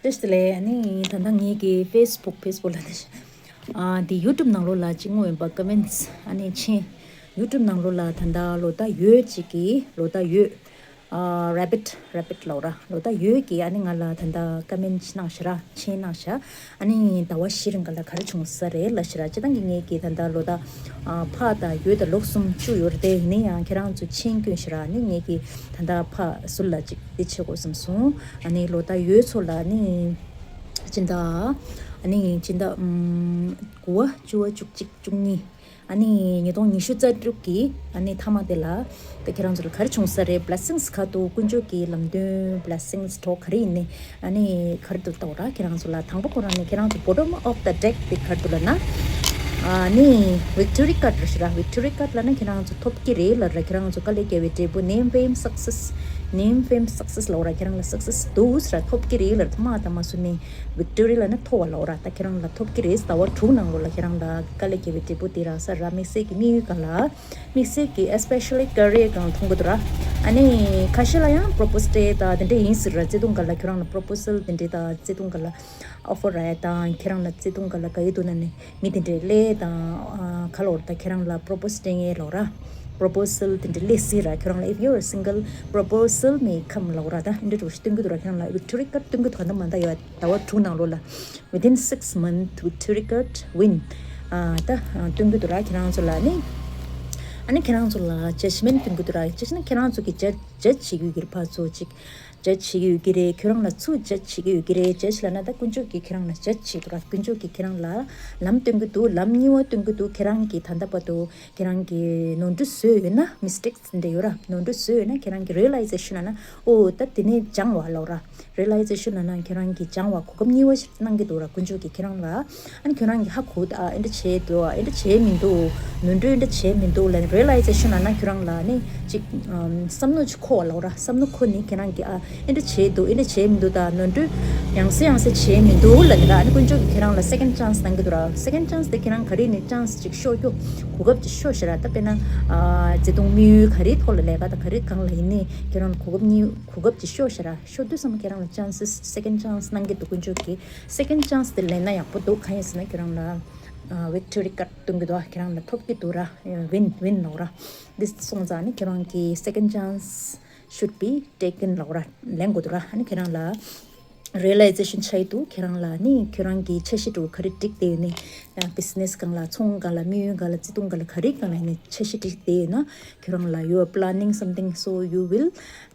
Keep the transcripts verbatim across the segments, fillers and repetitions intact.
བཀྲ་ཤིས་བདེ་ལེགས། ཨ་ནི་ད་ལྟ་ངེད་ཀྱི་ཕེ་སི་བུག་ཕེ་སི་བུག་ལ་ནི་ཨ་འདི་ཡུ་ཊུབ་ནང་ལོགས་ལ་ཅིག་བསྔོ་ཡིན་པ་ཀོ་མེན་ཊི་ཨ་ནི་ཕྱིན། ཡུ་ཊུབ་ནང་ལོགས་ལ་ད་ལྟ་ལོ་ཟླ་ཡོས་ཅིག་གི་ལོ་ཟླ་ཡོས། ཨ་རེ་བིཊ་རེ་བིཊ་ལབ་ར་ལོ་ཟླ་ཡོས་ཀྱི་ཨ་ནི་ང་ལ་ད་ལྟ་ཀོ་མེན་ཊི་གནང་ཤག་ར་ཕྱིན་གནང་ཤག་ཨ་ནི་ཟླ་བ་བཞི་རིང་ག་ལ་ག་རེ་བྱུང་ས་རེད་ལབ་ཤག་ར། སྤྱིར་བཏང་གི་ངེད་ཀྱི་ད་ལྟ་ལོ་ཟླ་ཨ་ཕག་དང་ཡོས་དང་ལོག་གསུམ་བཅུ་ཡོད་རེད་དེ། ཡིན་ན་ཡང་ཁྱེད་རང་ཚོ་མཆན་བསྐྱོན་ཤག་ར། ཨ་ནི་ངེད་ཀྱི་ད་ལྟ་ཕག་ཟུར་ལ་ཅིག་འདི་བྱེད་དགོས་བསམ་སོང་། ཨ་ནི་ལོ་ཟླ་ཡོས་ཚོ་ལ་ནི་སྤྱི་ཟླ་ཨ་ནི་སྤྱི་ཟླ་ཨམ་དགུ་པ་བཅུ་པ་བཅུ་གཅིག་བཅུ་གཉིས་ཨ་ནི་ཉིས་སྟོང་ཉི་ཤུ་རྩ་དྲུག་གི་ཨ་ནི་མཐའ་མ་དེ་ལ་ད་ཁྱེད་རང་ཚོ་ལ་ག་རེ་བྱུང་ས་རེད། བྷི་ལེ་སིང་སི་ག་འདུག་དཀོན་མཆོག་གི་ལམ་སྟོན་བྷི་ལེ་སིང་སི་གྲོགས་ག་རེ་ཡིན་ནི་ཨ་ནི་ག་རེ་འདུག་ལྟ་བ་ར། ཁྱེད་རང་ཚོ་ལ་དང་པོ་ཁོ་རང་ནི་ཁྱེད་རང་ཚོ་bottom of the deck དེ་ག་རེ་འདུག་ལབ་ན་ཨ་ནི་ཝིག་ཊོ་རི་ཀཊ་རེད་ཤག་ར། ཝིག་ཊོ་རི་ཀཊ་ལབ་ན་ཁྱེད་རང་ཚོ་ཐོབ་ཀྱི་རེད་ལབ་ར། ཁྱེད་རང་ཚོ་དཀའ་ལས་བརྒྱབ་པའི་འབྲས་བུ་name fame success name fame success ལབ་ར། ཁྱེད་རང་ལ་སག་སེ་སི་འདུག་ཟེར་ར། ཐོབ་ཀྱི་རེད་ལབ་ར། ཐོག་མ་ད་མ་སུ་ནི་ཝིག་ཊོ་རི་ལབ་ན་ཐོབ་པ་ལབ་ར། ད་ཁྱེད་རང་ལ་ཐོབ་ཀྱི་རེད། ཟླ་བ་དྲུག་ནང་ལོགས་ལ་ཁྱེད་རང་ལ་དཀའ་ལས་བརྒྱབ་པའི་འབྲས་བུ་དེ་རག་ས་ར། དམིགས་བསལ་གྱི་དམིགས་ཡུལ་སྒང་ལ་དམིགས་བསལ་གྱི་especially career སྒང་མཐོང་གི་འདུག་ར། ཨ་ནི་ཁ་ཤས་ལ་ཡང་པོ་རོ་པོ་སི་སྤྲད་ད་དེ་འདྲ་ཡིན་ཟེར་ར། བརྩེ་དུང་སྒང་ལ་ཁྱོད་རང་ལ་པོ་རོ་པོ་སལ་དེ་འདྲ་ད་བརྩེ་དུང་སྒང་ལ་ཨོ་ཕར་རག་ཡ་དང་ཁྱེད་རང་ལ་བརྩེ་དུང་སྒང་ལ་དགའ་ཡི་འདུག་ན་ནི་མི་དེ་འདྲས་སླེབས་དང་ཨ་ག་ལབ་ར། ད་ཁྱེད་རང་ལ་པོ་རོ་པོ་སི་སྤྲད་ངེས་ལབ་ར། པོ་རོ་པོ་སལ་དེ་འདྲས་སླེབས་སྲིད་ར། ཁྱོད་རང་ལ་if you are single proposal may come ལབ་ར། ད་འདི་འདྲ་སྟོན་གྱི་འདུག་ར། ཁྱེད་རང་ལ་ཝིག་ཊོ་རི་ཀཊ་སྟོན་གྱི་འདུག་ག་འདྲ་མ་འདྲ་ཡོད། ཟླ་བ་དྲུག་ནང་ལོགས་ལ་within six month ཝིག་ཊོ་རི་ཀཊ་ཝིན་ཨ་ད་སྟོན་གྱི་འདུག་ར། ཁྱེད་རང་ཚོ་ལ་ནི་ཨ་ནི་ཁྱེད་རང་ཚོ་ལ་ཇཇ་མེན་ཊ་སྟོན་གྱི་འདུག་ར། ཇཇ་ནི་ཁྱེད་རང་ཚོ་གི་ཇཇ་ཇཇ་བྱེད་ཀྱི་ཡོད་ཀྱི་རེད། ཕར་ཚུར་ཅིག་ཇཇ་བྱེད་ཀྱི་ཡོད་ཀྱི་རེད། ཁྱོད་རང་ལ་ཚུར་ཇཇ་བྱེད་ཀྱི་ཡོད་ཀྱི་རེད། ཇཇ་ལབ་ན་ད་དཀོན་མཆོག་གིས་ཁྱེད་རང་ལ་ཇཇ་བྱེད་འདུག་ར། དཀོན་མཆོག་གིས་ཁྱེད་རང་ལ་ལམ་སྟོན་གྱི་འདུག་ལམ་གཉིས་པ་སྟོན་གྱི་འདུག་ཁྱེད་རང་གིས་ད་ལྟ་བར་དུ་ཁྱེད་རང་གིས་ནོར་འཁྲུལ་བཟོས་ཡོད་ན། མི་སི་ཊེག་སི་འདྲ་ཡོད་ར། ནོར་འཁྲུལ་བཟོས་ཡོད་ན་ཁྱེད་རང་གིས་རི་ཡ་ལའི་ཛེ་ཤན་ལབ་ན་ཨོ་ད་དེ་ནས་སྦྱང་བ་ལབ་ར། རི་ཡ་ལའི་ཛེ་ཤན་ལབ་ན་ཁྱེད་རང་གིས་སྦྱང་བ་གོ་སྐབས་གཉིས་པ་ཞིག་གནང་གི་འདུག་ར། དཀོན་མཆོག་གིས་ཁྱེད་རང་ལ་ཨ་ནི་ཁྱོད་རང་གིས་ཧ་གོ་ད་ཨ་འདི་འདྲ་བྱས་འདུག་ཨ་འདི་འདྲ་བྱས་མི་འདུག་ནོར་འཁྲུལ་འདི་འདྲ་བྱས་མི་འདུག་ལབ་ནས་རི་ཡ་ལའི་ཛེ་ཤན་ལབ་ན་ཁྱོད་རང་ལ་ནི་ཅིག་བསམ་བློ་ཅིག་འཁོར་བ་ལབ་ར། བསམ་བློ་འཁོར་ནས་ཁྱེད་རང་གིས་ཨ་འདི་འདྲ་བྱས་འདུག་འདི་འདྲ་བྱས་མི་འདུག་ད་ནོར་འཁྲུལ་ཡང་སེ་ཡང་སེ་བྱས་མི་འདུག་ལབ་ནས་ར། ཨ་ནི་དཀོན་མཆོག་གིས་ཁྱེད་རང་ལ་སེ་ཀེན་ཌི་ཅན་སི་གནང་གི་འདུག་ར། སེ་ཀེན་ཌི་ཅན་སི་དེ་ཁྱེད་རང་ག་རེ་ཡིན་ནའི་ཅན་སི་ཅིག་ཤོར་རྒྱུ་གོ་སྐབས་ཅིག་ཤོར་ཤག་ར། ད་དཔེར་ན་ཨ་བརྩེ་དུང་དམིགས་ཡུལ་ག་རེའི་ཐོག་ལ་ལས་ཀ་དང་ག་རེ་སྒང་ལ་ཡིན་ནའི་ཁྱེད་རང་ལ་གོ་སྐབས་གཉིས་གོ་སྐབས་ཅིག་ཤོར་ཤག་ར། ཤོར་དུས་ཙམ་ཁྱེད་རང་ལ་ཅན་སི་སེ་ཀེན་ཌི་ཅན་སི་གནང་གི་འདུག་དཀོན་མཆོག་གིས་སེ་ཀེན་ཌི་ཅན་སི་དེ་ལེན་ན་ཡག་པོ་འདུག་གང་ཡིན་ཟེར་ན་ཁྱེད་རང་ལ་ཨ་ཝིག་ཊོ་རི་ཀཊ་སྟོན་གྱི་འདུག་ཁྱེད་རང་ལ་ཐོབ་ཀྱི་འདུག་ར། ཝིན་ཝིན་ལབ་ར། འདི་སོང་ཙང་ནི་ཁྱེད་རང་གིས་སེ་ཀེན་ཌི་ཅན་སི་should be taken ལབ་ར། ལེན་དགོས་འདུག་ར། ཨ་ནི་ཁྱེད་རང་ལ་རི་ཡ་ལའི་ཛེ་ཤན་ཆགས་ཀྱི་འདུག་ཁྱེད་རང་ལ་ནི་ཁྱེད་རང་གི་འཆར་གཞི་འདྲ་བོ་ག་རེ་བསྒྲིགས་བསྡད་ཡོད་ནི། ཡང་བི་ཛི་ནེ་སི་སྒང་ལ་ཚོང་སྒང་ལ་དམིགས་ཡུལ་སྒང་ལ་བརྩེ་དུང་སྒང་ལ་ག་རེ་སྒང་ལ་ཡིན་ནའི་འཆར་གཞི་བསྒྲིགས་བསྡད་ཡོད་ན་ཁྱེད་རང་ལ་you are planning something, so you will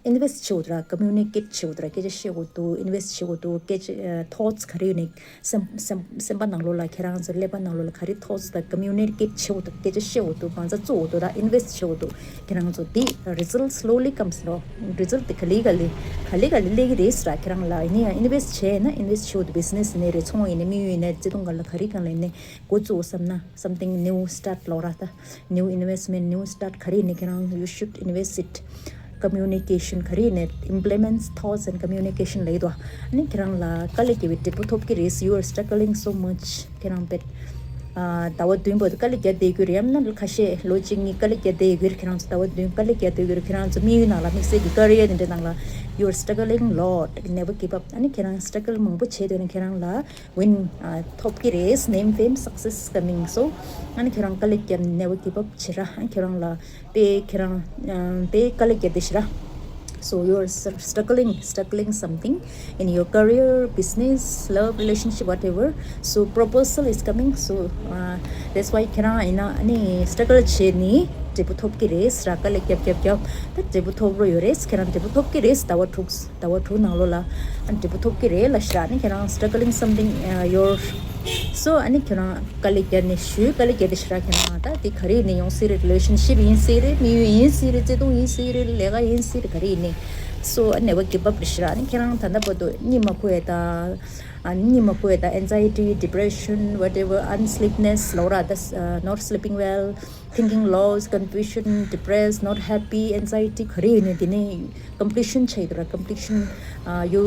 invest བྱེད་དགོས་འདུག་ར། communicate བྱེད་དགོས་འདུག་ར། སྐད་ཆ་བཤད་དགོས་འདུག invest བྱེད་དགོས་འདུག་སྐད་ཆ་ཨ་ཐོཊ་སི་ག་རེ་ཡོད་ནའི་སེམས་སེམས་སེམས་པ་ནང་ལོགས་ལ་ཁྱེད་རང་ཚོ་ཀླད་པ་ནང་ལོགས་ལ་ག་རེ་ཐོཊ་སི་དང་communicate བྱེད་དགོས་འདུག་སྐད་ཆ་བཤད་དགོས་འདུག་བང་ཆ་བཙུགས་དགོས་འདུག་ད་invest བྱེད་དགོས་འདུག་ཁྱེད་རང་ཚོ་འདི་result slowly comes ལོ། result དེ་ག་ལེ་ག་ལེ་ག་ལེ་ག་ལེ་སླེབས་ཀྱི་རེད་ཟེར་ར། ཁྱེད་རང་ལ་ཡིན་ན་ཡང་invest བྱས་ན་invest བྱེད་དགོས་འདུག business ཡིན་ནའི་རེད། ཚོང་ཡིན་ནའི་དམིགས་ཡུལ་ཡིན་ནའི་བརྩེ་དུང་སྒང་ལ་ག་རེ་སྒང་ལ་ཡིན་ནའི་འགོ་བཙུགས་བསམ་ན་something new start ལོ་ར། ད་new investment, new start ག་རེ་ཡིན་ནའི་ཁྱེད་རང་you should invest it. communication ག་རེ་ཡིན་ནའི་implements thoughts and communication ལབ་ཀྱི་འདུག་ཨ་ནི་ཁྱེད་རང་ལ་དཀའ་ལས་བརྒྱབ་པའི་འབྲས་བུ་ཐོབ་ཀྱི་རེད། you are struggling so much ཁྱེད་རང་བེད་ཨ་ཟླ་བ་བདུན་བར་དུ་དཀའ་ལས་རྒྱག་བསྡད་ཀྱི་རེད། ཡང་ན་ཁ་ཤས་ལོ་གཅིག་གཉིས་དཀའ་ལས་རྒྱག་བསྡད་ཀྱི་རེད། ཁྱེད་རང་ཚོ་ཟླ་བ་བདུན་དཀའ་ལས་རྒྱག་བསྡད་ཀྱི་རེད། ཁྱེད་རང་ཚོ་དམིགས་ཡུལ་ནང་ལ་དམིགས་བསལ་གྱི་ཀེ་རི་ཡར་དེ་འདྲའི་ནང་ལ་you are struggling lot, never give up. ཨ་ནི་ཁྱེད་རང་struggle མང་པོ་བྱས་དུས་ནི་ཁྱེད་རང་ལ་win ཨ་ཐོབ་ཀྱི་རེད། name fame success coming. So ཨ་ནི་ཁྱེད་རང་དཀའ་ལས་རྒྱབ་never give up བྱེད་ར། ཨ་ནི་ཁྱེད་རང་ལ་དཔེ་ཁྱེད་རང་ཨ་དཔེ་དཀའ་ལས་རྒྱག་བསྡད་ཤག་ར། So you are str- struggling, struggling something in your career, business, love, relationship, whatever. So proposal is coming. So uh, that's why ཁྱེད་རང་ཡིན་ན་ཨ་ནི་struggle བྱས་ནི་འབྲས་བུ་ཐོབ་ཀྱི་རེད་ཟེར་ར། དཀའ་ལས་རྒྱབ་རྒྱབ་རྒྱབ་ད་འབྲས་བུ་ཐོབ་རོགས་ཡོད་རེད། ཁྱེད་རང་འབྲས་བུ་ཐོབ་ཀྱི་རེད། ཟླ་བ་དྲུག་ཟླ་བ་དྲུག་ནང་ལོགས་ལ་ཨ་ནི་འབྲས་བུ་ཐོབ་ཀྱི་རེད་ལབ་ཤག་ར། ཨ་ནི་ཁྱེད་རང་struggling something uh, your so ཨ་ནི་ཁྱེད་རང་དཀའ་ལས་རྒྱབ་ནས་ཞུ་དཀའ་ལས་རྒྱབ་བསྡད་ཤག་ར། ཁྱེད་རང་ད་དེ་ག་རེ་ཡིན་ནའི་ཡོང་སྲིད་རེད། relationship ཡིན་སྲིད་རེད། དམིགས་ཡུལ་ཡིན་སྲིད་རེད། བརྩེ་དུང་ཡིན་སྲིད་རེད། ལས་ཀ་ཡིན་སྲིད་རེད། ག་རེ་ཡིན་ནའི་so never give up རེད་ཤག་ར། ཨ་ནི་ཁྱེད་རང་ད་ལྟ་བར་དུ་གཉིད་མ་ཁུག་ཡ་དང་ཨ་ནི་གཉིད་མ་ཁུག་ཡ་དང་anxiety, depression, whatever, unsleepness ལབ་ར། ད་not sleeping well, thinking loss, confusion, depressed, not happy, anxiety ག་རེ་ཡིན་ནའི་དེ་ནས་completion ཆགས་ཡོད་ར། completion uh, you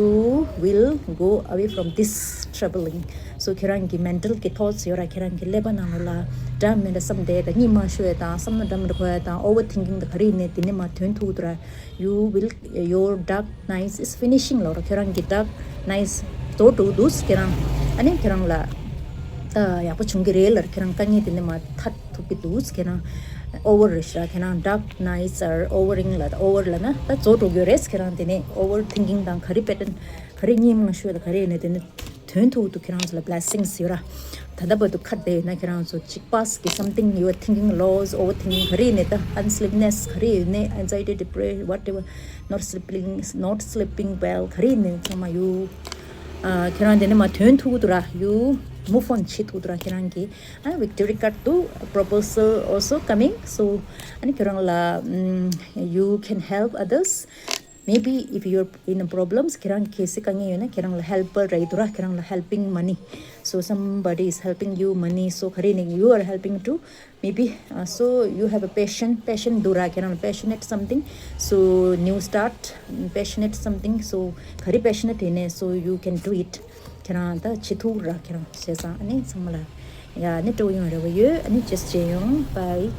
will go away from this troubling. So ཁྱེད་རང་གི་mental གི་thoughts ཡོད་ར། ཁྱེད་རང་གི་ཀླད་པ་ནང་ལོགས་ལ་འདྲ་མི་འདྲ་བསམ་བསྡད་དང་གཉིད་མ་ཤོར་ཡ་དང་བསམ་བློ་འདྲ་མི་འདྲ་འཁོར་ཡ་དང་overthinking དང་ག་རེ་ཡིན་ནའི་དེ་ནས་མར་ཐོན་ཐུབ་འདུག་ར། you will your dark nights is finishing ལབ་ར། ཁྱེད་རང་གི་dark nights རྫོགས་འགྲོ་གི་འདུག་ཁྱེད་རང་། ཨ་ནི་ཁྱེད་རང་ལ་ད་ཡག་པོ་བྱུང་གི་རེད་ལབ། ཁྱེད་རང་དཀའ་ངལ་དེ་འདྲ་མ་ཐར་ཐུབ་ཀྱི་འདུག་ཁྱེད་རང་over རེད་ཤག་ཁྱེད་རང་dark nights are overing ལབ། ད་over ལབ་ན་ད་རྫོགས་འགྲོ་གི་རེད། ཁྱེད་རང་དེ་ནས་over thinking དང་ག་རེ་pattern ག་རེ་གཉིད་མ་ཤོད་ལ་ག་རེ་ཡིན་ནའི་དེ་ནི་དོན་ཐུག་ཏུ་ཁྱེད་རང་ཚོ་ལ་blessings ཡོད་ར། ད་ལྟ་བར་དུ་ཁ་བརྡ་ཡོད་ན་ཁྱེད་རང་ཚོ་གཅིག་པ་གི་something you are thinking loss overthinking ག་རེ་ཡིན་ནའི་ད་unsleepness ག་རེ་ཡིན་ནའི་anxiety depression whatever not sleeping not sleeping well ག་རེ་ཡིན་ནའི་ཚང་མ་ཡོད། ཨ་ཁྱེད་རང་དེ་ནི་མ་དོན་ཐུག་ཏུ་ར་you move on བྱེད་ཐུག་ཏུ་ར་ཁྱེད་རང་གི་ཨ་victory card ཏུ་proposal also coming so ཨ་ནི་ཁྱེད་རང་ལ་ཨམ་you can help others. Maybe if you're in a problems ཁྱེད་རང་གལ་སྲིད་དཀའ་ངལ་ཡོད་ན་ཁྱེད་རང་ལ་helper རེད་འདུག་ར། ཁྱེད་རང་ལ་helping money so somebody is helping you money so ག་རེ་ནས་you are helping to maybe uh, so you have a passion passion འདུག་ར། ཁྱེད་རང་ལ་passionate something so new start passionate something so ག་རེ་passionate ཡིན་ནའི་so you can do it ཁྱེད་རང་ད་བྱེད་ཐུབ་ར། ཁྱེད་རང་བྱས་ཙང་ཨ་ནི་ཚང་མ་ལ་ཡ་ཨ་ནི་སྤྲོ་ཡོང་རེ་བ་ཡོད། ཨ་ནི་just བྱས་ཡོང་bye